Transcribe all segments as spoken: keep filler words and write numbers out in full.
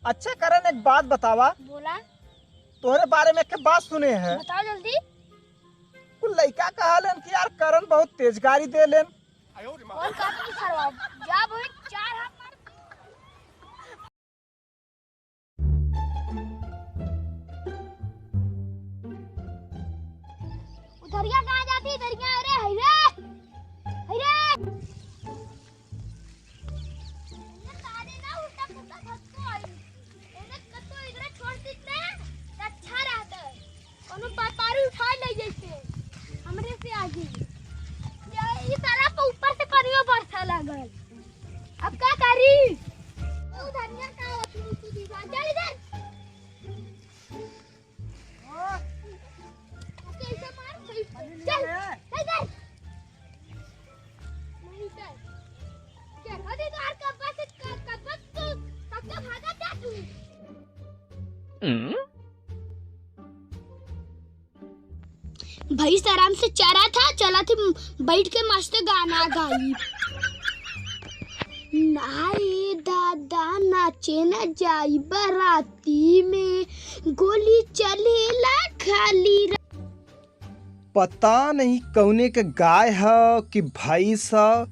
अच्छा करण, एक बात बतावा। बोला। तोहरे बारे में एक बात सुने हैं। बताओ जल्दी। कुल लइका कहा लेन कि यार करण बहुत तेज गारी दे लेन। कौन काटनी सरवा? जा वही चार हाथ मार। उधरिया कहाँ जाती? इधरिया, अरे, हई रे, हई रे। इधर सारे ना उल्टा पुल्टा भटको आई। इधर कतो इधर छोड़ देते, तो अच्छा रहता है। कोनो व्यापारी उठा ले जैसे, हमरे से आगे। ये, ये तारा पे ऊपर से पनिया बरसा लागल। अब का करी? ओ धनिया का होती है, तू दीवार। चल इधर। ओके, इसे मार, सही। चल, चल इधर। नहीं, चल। चल, अरे तो यार, कब से, कब, कब से, कब का भागा था तू? भैंस आराम से चरा था, चला थी बैठ के मस्त गाना गाई। नाए दादा नाचे न जाई बराती में, गोली चलेला खाली रा- पता नहीं कौने के गाय ह कि भैंस ह,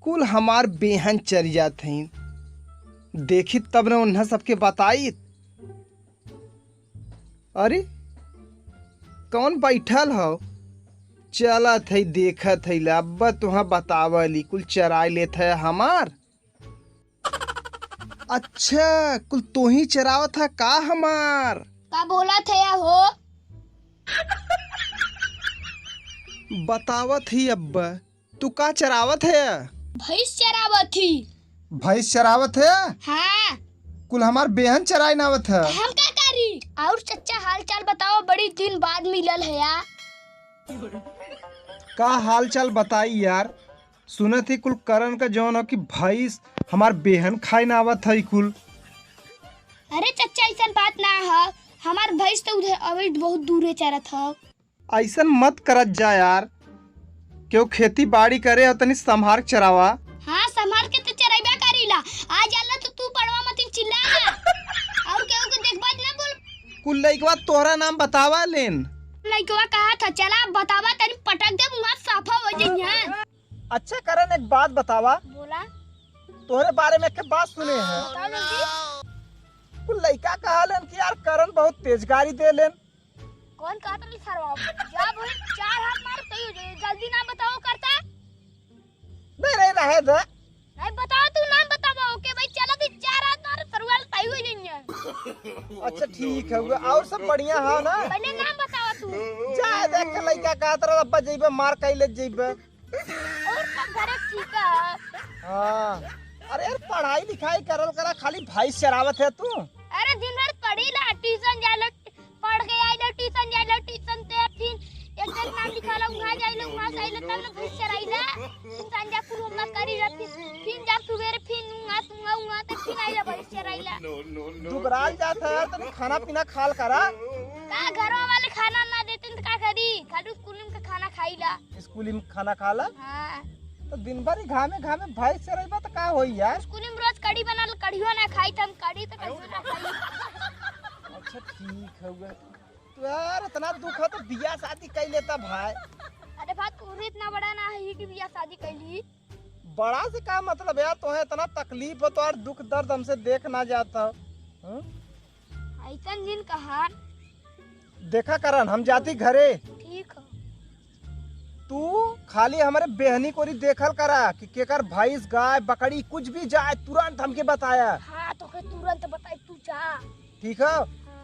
कुल हमार बेहन चर जात हईन। देखी तब न उन्हा सबके बताई। अरे, कौन बैठल हौ? चलत है, देखत है, ला, अब्बा तुहाँ बतावली, कुल चराय लेत है हमार। अच्छा, कुल तोही चरावत है का हमार? का बोलत है हो? बतावत ही अब्बा। तू का चरावत है? भैंस चरावत ही। भैंस चरावत है? हाँ। कुल हमार बेहन चराय नावत है। हम का करी? और चच्चा हाल चाल बताओ, बड़ी दिन बाद मिलल है यार। का हाल चाल बताई यार? सुनत ही कुल करण का जौन हो कि भैंस हमार बेहन खाय नावत है कुल। अरे चच्चा, ऐसन बात ना है, हमार भैंस तो उधर अभी बहुत दूरे चरत है। अइसन मत करत जा यार, केहू खेती बाड़ी करे ह तनी संभार के चरावा। हाँ, संभार के तो चराइबा करीला। आ जाला तो तू पड़वा मतिन चिल्ला ना। और केहू के देखबा ना बोल। कुल लइकवा तोहरा नाम बतावा लेन। लइकवा कहा था, चला बतावा तनी पटक दे, मुँह साफा हो जइहैं। अच्छा करण, एक बात बतावा। बोला। तोहरे बारे में एक बात सुने हैं। बताओ जल्दी। कुल लइका कहा लेन कि यार करण बहुत तेज गारी दे लेन। कौन काटल सरवा? जा भाई, चार हाथ मार, सही हो जाए। जल्दी नाम बताओ करता। नहीं, नहीं, रहे दे। नहीं बताओ, तू नाम बतावा। ओके भाई, चला दी, चार हाथ मार, सरवा सही हो जाइए। अच्छा, ठीक है, और सब बढ़िया है ना? पहले नाम बतावा तू। जा, देख के लइका कहत रहा, "अब्बा जइबे, मार कइले जइबे।" और सब घरे ठीक है। हाँ। अरे यार, पढ़ाई लिखाई करल करा, खाली भैंस चरावत है तू। अरे दिन भर पढ़ी ला, ट्यूशन जालो, पढ़ के आइलो, ट्यूशन जालो, ट्यूशन से फिर एक एक नाम लिखाला, उहाँ जाइलो, उहाँ से आइलो, तब ना भैंस चराइला। फिर संझा कुल होमवर्क करी ला, फिर, फिर जब सुबेरे फिर उहाँ, उहाँ, उहाँ तक फिर आइला भैंस चराइला। दुबराल जात है यार, तनी खाना पीना खाल करा। का घरवा वाले खाना ना देते तो का करी? खाली स्कूल में का खाना खाइला। स्कूल में खाना खाला? हाँ। तो दिन भर ही घामे घामे भैंस चरइबा तो का होई यार? स्कूल में रोज कढ़ी बनल, कढ़ियो ना खाई, त हम कढ़ी तो कढ़ियो ना खाई। अच्छा, ठीक हउवे। तो यार, इतना दुख है तो बियाह शादी कइ लेता भाई। अरे भाई, तू भी इतना बड़ा ना है कि बियाह शादी कइ ली। बड़ा से का मतलब यार, तोहे इतना तकलीफ हो तो यार, दुख दर्द हमसे देख ना जाता। हाँ? अइसन जिन कहा। देखा करन, हम जाती घरे। ठीक हो। तू खाली हमरे बेहनी कोरी देखल करा कि केकर भैंस, गाय, बकरी कुछ भी जाए, तुरंत हमके बताया। हाँ, तोके तुरंत बताई, तू जा। ठीक है? हाँ।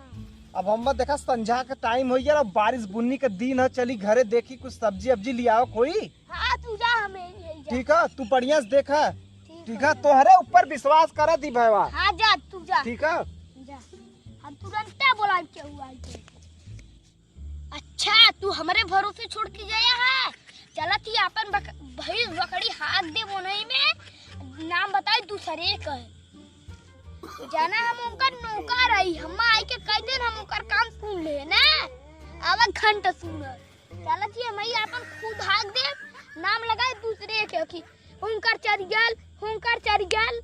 अब हम देखा, संझा के टाइम होइ गया, बारिश बुन्नी के दिन है, चली घरे देखी कुछ सब्जी अब्जी लियाओ कोई। हाँ, तू जा, हमें यही जा। ठीक है, तू बढ़िया से देखा। ठीक ठीक है, है। तोहरे ऊपर विश्वास करत ही भैया। हाँ, जा, तू जा। ठीक है। जा। हम तुरंते बोलाइब केहू आई के। अच्छा, तू हमरे भरोसे छोड़ के गया है? चलत ही आपन बक-, भैंस बकरी हाथ दे बोनई में, नाम बताई दूसरे का है। जाना हम उनकर नौकर हई, हम आई के कह देन हम उनकर काम सुन ले ना। आवा घंटा सुन। चलत ही हम ही आपन खुद हाथ दे, नाम लगाए दूसरे के कि हुंकर चरियल, हुंकर चरियल।